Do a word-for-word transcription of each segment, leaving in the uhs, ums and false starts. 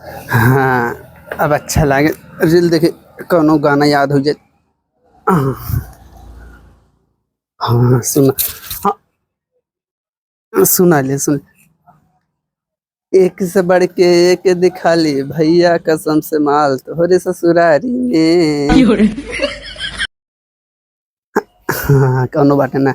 हाँ, अब अच्छा लागे। reel देखे, कौनो गाना याद हो जाए। हाँ, हाँ, सुना। हाँ, सुना ले, सुन। एक से बढ़ के एक दिखा ली भैया, कसम से माल तोहरे ससुरारी में। हाँ, कौनो बाटे ना।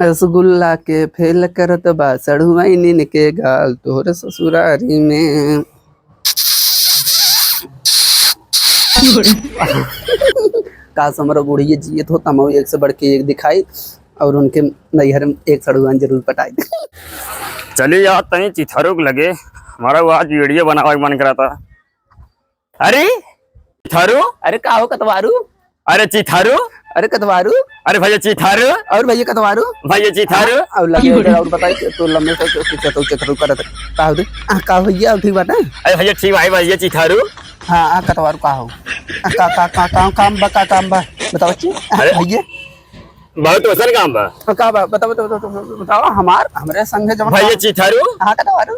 रसगुल्ला के फेल करत बा सड़ुआइनिन के गाल तोहरे ससुरारी में। काश हमरो बुढ़िया जियत हो, त हम एक से बढ़ के एक दिखाई और उनके नैहर में एक सड़ुआइन जरूर पटाई दे। चलिए यार, तनी चिथारू के लगे, हमारा वो आज video बनावे के मन करा था। अरे चिथारू, अरे का हो कतवारू? अरे चिथारू, अरे कतवारू, अरे भैया चिथारू, और भैया कतवारू, भैया चिथारू। हाँ, और लगे इधर और बताई कि तू लम्बे से तो चिथारू, चिथारू करत का हो दे? आ, का भैया, ठीक बात है? अरे भैया ठीक भाई, भैया चिथारू। हाँ, आ कतवारू का हो? आ, का, का, का, का काम बा, का काम बा? बताओ बच्ची। आ, अरे भैया। बहुत वसन काम बा। तो का बा? बताओ, बताओ, बताओ, बताओ, बताओ, हमार, हमरे संगे जब भैया चिथारू। हाँ, कतवारू।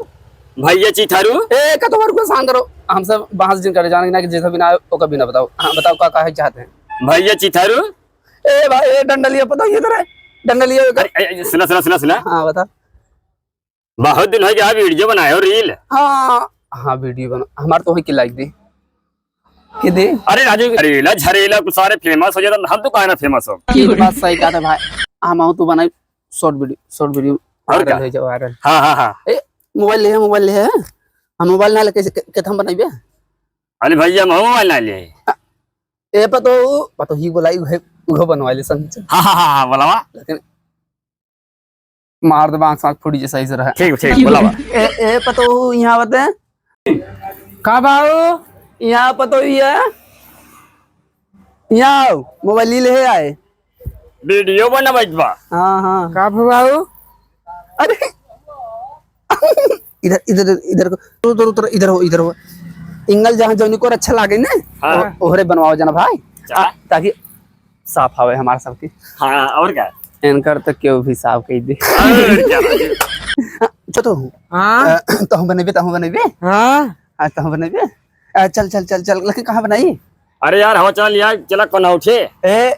भैया चिथारू। ए, कतवारू को शांत रहो। हमसे बहस जिन करे, जाने ना कि जैसा भी ना आए, ओका भी ना बताओ। हाँ, बताओ, का, का है चाहते हैं? भैया चिथारू। ए भाई, ए डंडलिया, पता ये इधर है। डंडलिया इधर। अरे, ए, ए, सुना, सुना, सुना, सुना। हाँ, बता। बहुत दिन हो गया, video बनाए हो, reel। हाँ, हाँ, video बना, हमार तो है कि like दे। के दे? अरे राजू, झरेला, झरेला, कुछ सारे famous हो जाता, हम तो काहे ना famous हो? ये तो बात सही कहा था भाई। हम आऊँ तो बनाई short video, short video और viral क्या? हो जाओ, viral। हाँ, हाँ, हाँ। ए, mobile ले है, mobile ले है। हम mobile ना लेके कैसे, के, के हम बनाइबे? अरे भैया, हम mobile ना ले। ए, पतो, पतो ही बोलाई, उहे, उहे बनवा ले संग। हाँ, हाँ, हाँ, हाँ, बोलावा। लेकिन मार दे, आँख, आँख फूटी जैसा ही से रहा। ठीक, ठीक, बोलावा। ए, ए, पतो, यहाँ आवत है। का बाऊ? यहाँ पतो ही है। यहाँ आओ, mobile ले आए। Video बनावत बा। हाँ, हाँ। का बाऊ? अरे, इधर, इधर, इधर को, उधर, उधर, इधर हो, इधर हो। एंगल जहाँ जौनी को अच्छा लागे ना, हाँ। ओ-, ओहरे बनवाओ जना भाई। चला। आ, ताकि साफ आवे हमार सबके। हाँ, और का? इनकर तो केहू भी साफ कइ दे। और क्या? चल तो। हाँ। अ, तहूँ बनइबे, तहूँ बनइबे। हाँ। आज तहूँ बनइबे। अ, चल, चल, चल, चल, लेकिन कहाँ बनाई? अरे यार, हवा चल यार, चला कोनौठे। ए,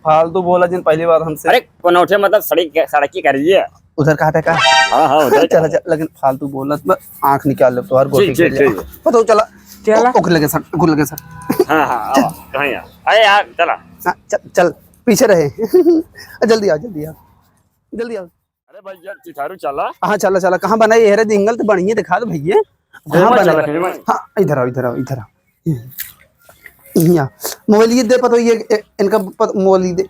फालतू बोला जिन पहली बार हमसे। अरे, कोनौठे मतलब सड़क, सड़क की करिए। उधर कहाँ था का? हाँ, हाँ, उधर चला, चला। चला, लेकिन फालतू बोलत मत, आँख निकाल ले, तोहार गोटी ठीक, ठीक, निकाल ले। ठीक। बताओ, चला। चला। ओ-, ओके लगे सर, ओके लगे सर। हाँ, हाँ, आओ, कहाँ यार? अरे यार, चला। हाँ, चल, चल, पीछे रहे। जल्दी आओ, जल्दी आओ, जल्दी आओ। अरे भैया, चिथारू चला। हाँ, चला, चला। कहाँ बनाई? हेरे, एंगल तो बढ़िया दिखा दो भैया। कहाँ चला, बनाई? फेमस। हाँ, इधर आओ, इधर आओ, इधर आओ। यहाँ। मोबाइल ये दे, पतो ये, ए, इनका पत-, मोबाइल ये दे।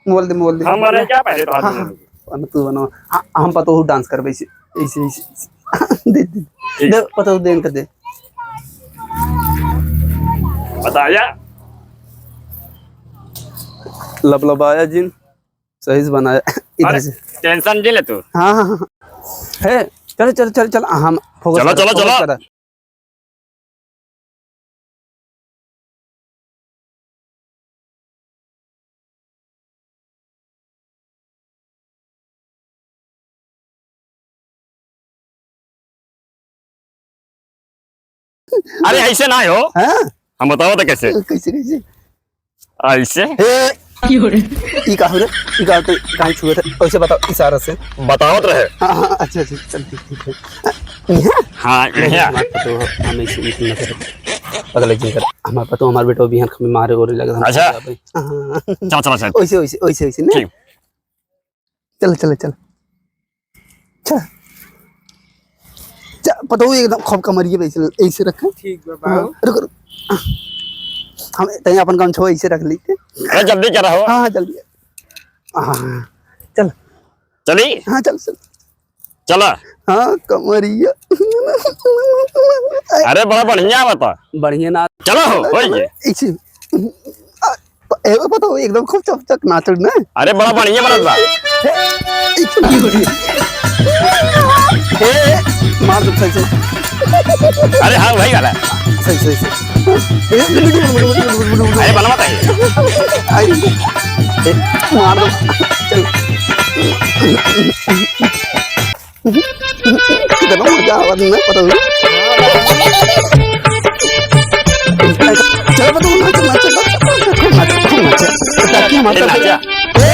मोबाइल दे, मोबाइल दे। हम बनाए क्या पहले तो हाँ, हाथ में? हाँ। हम तू बनाओ। हाँ, हम पतो हो dance करबे ऐसे, ऐसे, ऐसे, ऐसे। दे, दे। ठीक। दे, पतो दे, इनका दे। बताया। लबलबाया जिन। सही से बनाया। इधर अरे, से। Tension नहीं ले तू। हाँ, हाँ, हाँ। हे, चल, चल, चल, चल, हम focus चलो, करा, चलो, focus चलो। करा। अरे, ऐसे ना हो। हाँ? हम बताओ तो कैसे? कैसे, कैसे? ऐसे? ए! ई का हो रे? ई का तो, काहे छुए थे? ऐसे बताओ, इशारा से। बतावत रहे। हाँ, हाँ, अच्छा, अच्छा, चल, ठीक, ठीक है। यहाँ? हाँ, नहीं, यहाँ। हमार पतो हो, हम ऐसे, ऐसे ना करे। अगले दिन कर, हमार पतो, हमार बेटो बिहान खमी मारे गोरे लगे, हम अच्छा। जाबे। हाँ, हाँ, हाँ। चल, चल, चल। ओइसे, ओइसे, ओइसे, ओइसे, ना? ठीक। चल, चल, चल। चल। चल, पतो हो एकदम खूब कमरिए पे ऐसे, ऐसे रखे। ठीक बा, हाँ, बाबू। रुक, रुक। हम तनी अपन गमछो ऐसे रख ली। अरे, जल्दी करा हो। हाँ, हाँ, जल्दी। हाँ, चल। चली? हाँ, चल, चल। चला। हाँ, कमरिया। अरे, बड़ा बढ़िया बता। बढ़िया ना। चलो हो, होई गए। इसी, आ, ए, पता हो, एकदम खूब चकचक नाचड़ ना। अरे, बड़ा बढ़िया बनत बा। ए, इसी, ए, मार दो, सही, सही। अरे, हाँ, वही वाला। सही, सही, सही। ए, अरे, बनवा ताई। आई, ए, मार दो। चल। कितना मजा आवा तुमने, पता हुआ? ए, नाचा। ए,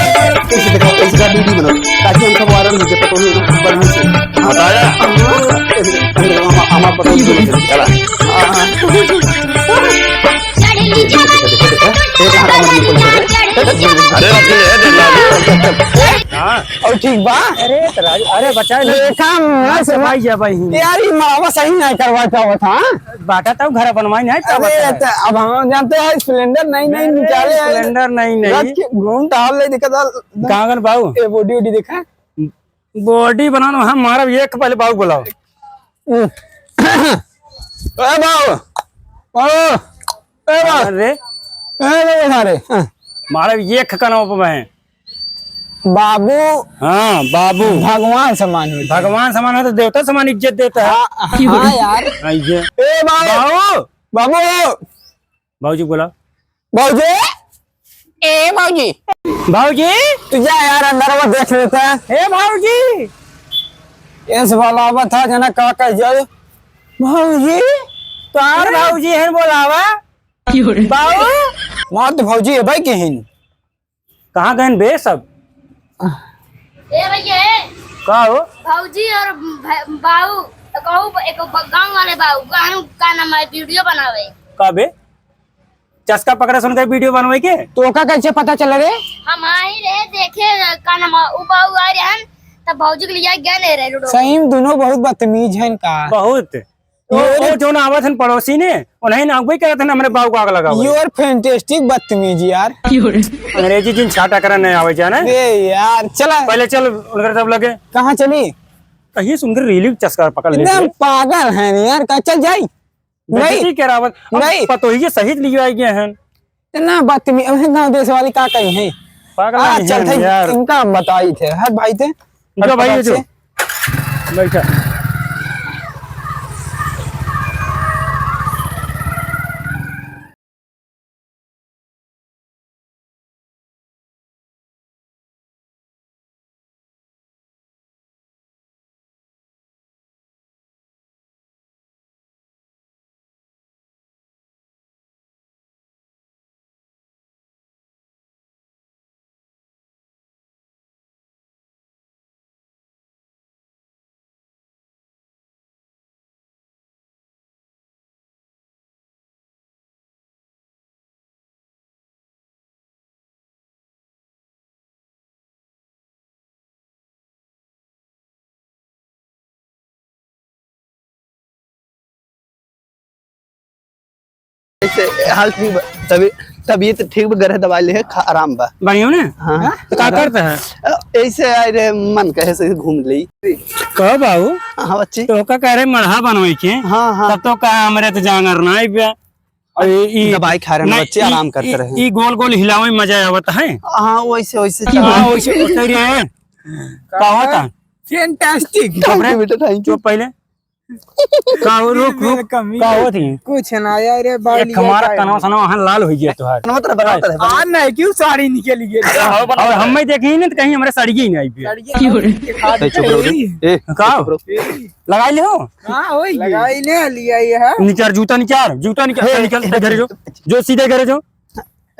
ऐसे देखो, ऐसे का वीडियो बनाओ, ताकि हम सब वायरल हो जाए, पता नहीं, बढ़िया से। बताया। हाँ, ऐसे, ऐसे हम, हम, हम पता नहीं चले। चला। हाँ, हाँ। अरे, रख ले, दे, ला दे। हाँ। और ठीक बा? अरे, तो राजू, अरे, बचा ले। देखा, हाँ, से भाई, या भाई। यार, ये मावा सही नहीं करवा पावत, हाँ? बाटा तब घर बनवाई नहीं, तब अरे, बता। त-, अब हम जानते हैं, स्प्लेंडर नई नई अरे, निकाले हैं। स्प्लेंडर नई नई। रथ के घूम टहल ले, देखा था। कहाँ गन बाऊ? ए, बॉडी वॉडी देखा? बॉडी बनाना, हम मारब एक, पहले बाऊ बुलाओ। हम्म। ए बाऊ, बाऊ, ए बाऊ। अरे। ए बाऊ, अरे, हाँ। मारब एक कनवा पे मैं। बाबू। हाँ, बाबू। भगवान समान होते हैं। भगवान समान हो तो देवता समान इज्जत देता है। हाँ, हाँ यार। हाँ, ये। ए बाबू। बाबू। बाबू। बाबूजी बोला। बाबूजी। ए बाबूजी। बाबूजी। तू जा यार, अंदर वो देख लेता है। ए बाबूजी। इस वाला आवत था जना का कह जाए। बाबूजी। तोहार बाबूजी हैं बोलावा। बाबू। मार तो बाबूजी है भाई के हैं। कहाँ गए बे सब? ए भैया, ए। का हो? भौजी और भ-, बाऊ, कहू, एक ब-, गाँव वाले बाऊ, गाँव का नाम है, वीडियो बनावे। का बे? चस्का पकड़े सुन के वीडियो बनवे के? तो ओका कैसे पता चल रे? हम आई रहे, देखे, का नाम है, उ बाऊ आ रहे हैं, तब भौजी के लिए गए नहीं रहे, लूडो। सही में दोनों बहुत बदतमीज हैं का? बहुत। ओ, ये ओ, जौन आवत हन पड़ोसी ने, उन्हीं ना अगुवाई करत हन, हमरे बाऊ को आग लगावे। You are fantastic बदतमीज यार। अंग्रेजी जिन छाटा करन नहीं आवे जाने। ए यार, चला। पहले चल, उनकर सब लगे। कहाँ चली? कहीं से उनकर रीलिंग चस्का पकड़ लेते। एकदम पागल हैं यार, का चल जाई? बेइज्जती नहीं। करावत। अब नहीं। पतोहिए सहित लिए आए गए हैं। इतना बदतमीज, अब गाँव देश वाली का कही है? पागल आ, नहीं चल है थे, यार। इनका हम बताई थे, हट भाई थे। जो भाई, फटाफट जो। से। बैठा। ऐसे हाल ठीक बा, तबी-, तबीयत ठीक बा, गरह दवाई ले है, खा-, आराम बा। बढ़िया ने? हाँ। तो का करता है? अ, ऐसे आए रे, मन कहे से घूम ले। कहो बाबू। हाँ, बच्ची। तो का कह रहे मड़हा बनवे के? हाँ, हाँ। तब तो कहा हमरे तो जांगर ना आइबे। और ये, ये दवाई खा रहे हैं नहीं, बच्चे, ये, आराम करते ये, रहे। ये गोल गोल हिलावे में मजा आवत है। हाँ, वैसे, वैसे हाँ, चला। वैसे, वैसे ही है। का होता? Fantastic। चुप रे। Thank you बेटा, thank you। चुप पहले। का हो, रुक, रुक। Welcome, का होत है? कुछ ना यार, ये बाल एक हमारा कनवा सनवा हन लाल हो गया तोहार। कनवा तेरा बना होता है। आ नहीं, क्यों साड़ी निकल गई? और हम में देखी नहीं तो कहीं हमारे साड़ी ही नहीं आई भी। साड़ी ये दिखा दे। ए, चुप रहो रे। ए, का? चुप रहो। ए। लगाई ले हो? हाँ, वही। लगाई ले लिया ये है। निचार, जूता निचार, जूता निकाल, ए, निकल, ए, घरे जो। जो सीधे घरे जो।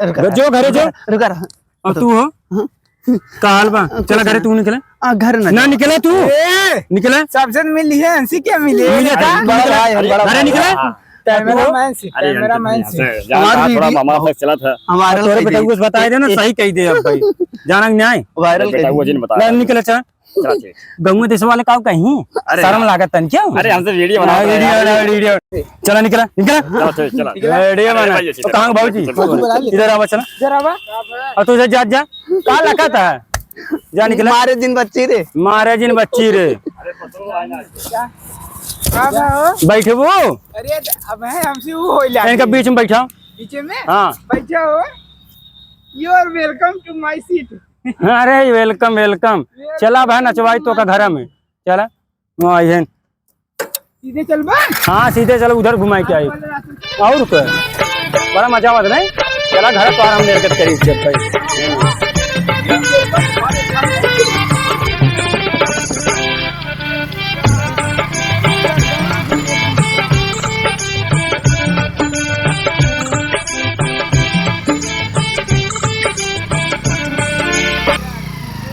रुका, जो घरे जो। रुका, रुका। अब तू हो? हाँ। काल बा। चला घरे तू निकले। आ, घर ना ना जाओ। निकले तू। ए, निकले। सबसे मिली है, ऐसी क्या मिली? मिले था? बड़ा भाई, हम बड़ा घरे भाई। निकले। हाँ। Cameraman से, अरे यार, cameraman से। हमार थोड़ा video, मामा तक चला था। हमारा तोरे video। बेटा को कुछ बताए देना, ए, सही कही दे अब भाई। जाना कि नहीं? Viral बेटा कर वो जिन बता। ले निकले, चल। चला, ठीक। गंगू देश वाले का कहीं? अरे शर्म यार। लागत तन क्यों? अरे, हमसे video बना हाँ, रहे हैं video यार। बना, video। चला, निकला, निकला। चला, चला, चला। Video अरे बना। भाई, तो कहाँ भाऊजी? चल, चल, चल। इधर आवा, चला। इधर आवा। और तू जा, जा। का लगा था? जा, निकला। मारे जिन बच्ची रे। मारे जिन बच्ची रे। का बा हो? बैठे वो। अरे, अब है हमसे वो हो जाए। इनका बीच में बैठा। बीच में? हाँ। बैठा हो। You are welcome to my seat। अरे, welcome, welcome। चला भाई, नचवाई तो का घर में। चला, वहाँ आई है। सीधे चल बा। हाँ, सीधे चल, उधर घुमाई के आई। और क्या? बड़ा मजा आवत नहीं? चला, घर पर हम निर्गत करी इज्जत भाई।